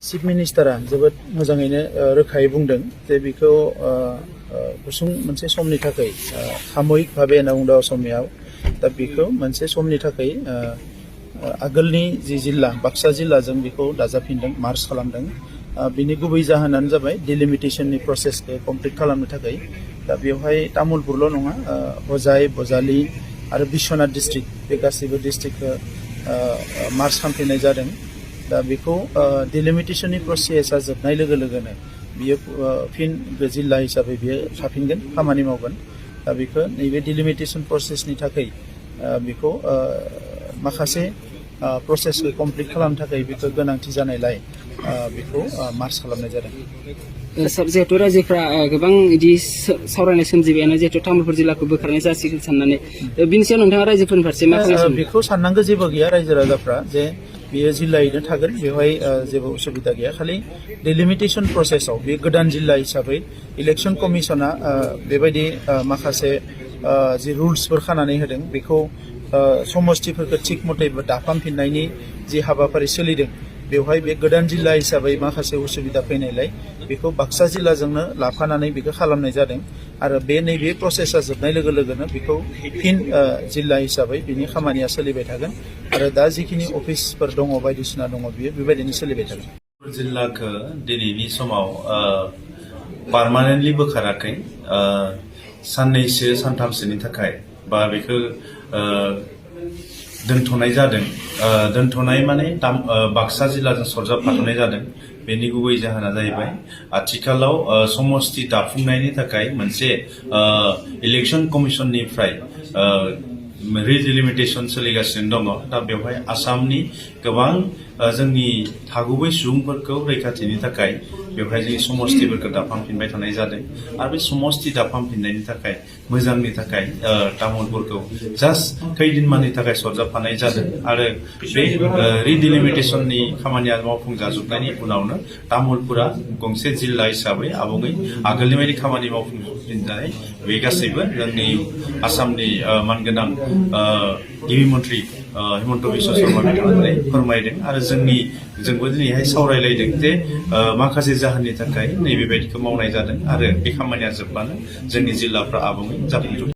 Chief मिनिस्टारा जोबोद मोजाङैनो रोखायै बुंदों जे बेखौ गुसुं मोनसे समनि थाखाय सामयिक भाबे होनना बुंदों असमियाव दा बेखौ मोनसे समनि थाखाय आगोलनि जि जिल्ला बाक्सा जिल्लाजों बेखौ दाजाबफिनदों मार्ज खालामदों बिनि गुबै जाहोनानो जाबाय डिलिमिटेशननि प्रसेसखौ कमप्लिट खालामनो थाखाय दा बेवहाय तामुलपुरल' नङा हजाय बजालि आरो बिश्वनाथ डिस्ट्रिक्ट बे गासैबो डिस्ट्रिक्टखौ मार्ज खालामफिननाय जादों दा बेखौ डिलिमिटेशननि प्रसेसा जोबनाय लोगो लोगोनो बियो फिन जिल्ला हिसाबै बियो थाफिनगोन खामानि मावगोन दा बेखौ नैबे डिलिमिटेशन प्रसेसनि थाखाय बेखौ माखासे प्रसेसखौ कमप्लिट खालामनो थाखाय बेखौ गोनांथि जानायलाय बेखौ मार्च खालामनाय जादों। सार जिहेतु रायजोफ्रा गोबां इदि सावरायनाय सोमजिबायानो जिहेतु तामुलपुर जिल्लाखौ बोखारनाय जासिगोन साननानै बिनि सायाव नोंथाङा रायजोफोरनि फारसे मा खालामो? बेखौ साननांगौ जेबो गैया रायजो राजाफ्रा जे बेयो जिल्लायैनो थागोन बेवहाय जेबो उसुबिदा गैया खालि डिलिमिटेशन प्रसेसआव बे गोदान जिल्ला हिसाबै इलेक्शन कमिशना बेबायदि माखासे जि रुल्सफोर खानानै होदों बेखौ समस्थिफोरखौ थिक मथे दाफामफिननायनि जि हाबाफारि सोलिदों बेवहाय बे गोदान जिल्ला हिसाबै माखासे उसुबिदा फैनायलाय बेखौ बाक्सा जिल्लाजोंनो लाफानानै बेखौ खालामनाय जादों आरो बे नैबे प्रसेसा जोबनाय लोगो लोगोनो बेखौ फिन जिल्ला हिसाबै बिनि खामानिया सोलिबाय थागोन आरो दा जिखिनि अफिसफोर दङ बायदिसिना दङ बियो बेबायदिनो सोलिबाय थागोन। जिल्लाखौ दिनैनि समाव पार्मानेन्टलि बोखाराखै साननैसो सानथामसोनि थाखाय बा बेखौ दोनथ'नाय जादों दोनथ'नाय माने बाक्सा जिल्लाजों सरजाबफाथ'नाय जादों बेनि गुबै जाहोना जाहैबाय आथिखालाव समस्ति दाफुंनायनि थाखाय मोनसे इलेक्शन कमिशननिफ्राय रिडिलिमिटेशन सोलिगासिनो दङ दा बेवहाय आसामनि गोबां जोंनि थागुबै सुबुंफोरखौ रैखाथिनि थाखाय बेवहाय जोंनि समस्तिफोरखौ दाफामफिनबाय थानाय जादों आरो बे समस्ति दाफामफिननायनि थाखाय मोजांनि थाखाय तामुलपुरखौ जास्ट खैदिनमाननि थाखाय सरजाबफानाय जादों आरो बे रिडिलिमिटेशननि खामानिया मावफुंजाजोबनायनि उनावनो तामुलपुरा गंसे जिल्ला हिसाबै आबुङै आगोलनि बायदि खामानि मावफुंफिनजानाय बे गासैबो जोंनि आसामनि मानगोनां गिबि मन्थ्रि हिमन्त बिश्व शर्मा बिथाङा फोरमायदों आरो जोंबो दिनैहाय सावरायलायदों जे माखासे जाहोननि थाखाय नैबेबायदिखौ मावनाय जादों आरो बे खामानिया जोबबानो जोंनि जिल्लाफ्रा आबुङै जाफुंजोबगोन।